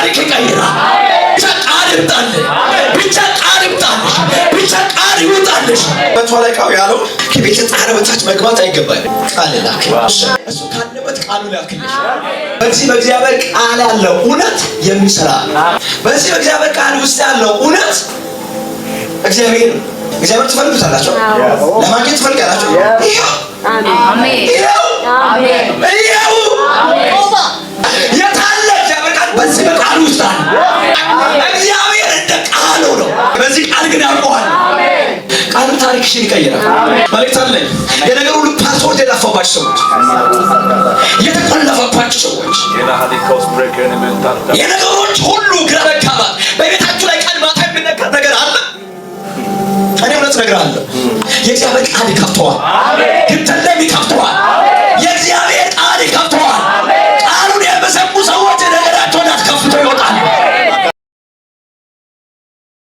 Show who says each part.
Speaker 1: ታሪክ ይቀይራል። ብቻ ቃል ይምጣልህ። ብቻ ቃል ይምጣልሽ። ብቻ ቃል ይውጣልሽ። መቶ አለቃው ያለው ከቤት ጣራ በታች መግባት አይገባል። ቃል ላክልሽ። እሱ ካለበት ቃሉ ላክልሽ። በዚህ በእግዚአብሔር ቃል ያለው እውነት የሚሰራ፣ በዚህ በእግዚአብሔር ቃል ውስጥ ያለው እውነት እግዚአብሔር ነው። እግዚአብሔር ትፈልጉታላችሁ፣ ለማግኘት ትፈልጋላችሁ። ይኸው፣ ይኸው፣ ይኸው። የታለ እግዚአብሔር ቃል? በዚህ በቃሉ ውስጥ አለ። እግዚአብሔር እንደ ቃሉ ነው። በዚህ ቃል ግን ያውቀዋል። ቃሉ ታሪክሽን ይቀይራል። መልእክት አለኝ። የነገር ሁሉ password የጠፋባችሁ ሰዎች፣ የተቆለፈባችሁ ሰዎች፣ የነገሮች ሁሉ ግራ መጋባት፣ በቤታችሁ ላይ ቀን ማታ የሚነገር ነገር አለ። እኔ እውነት እነግርሃለሁ፣ የእግዚአብሔር ቃል ይከፍተዋል፣ ግድለም ይከፍተዋል።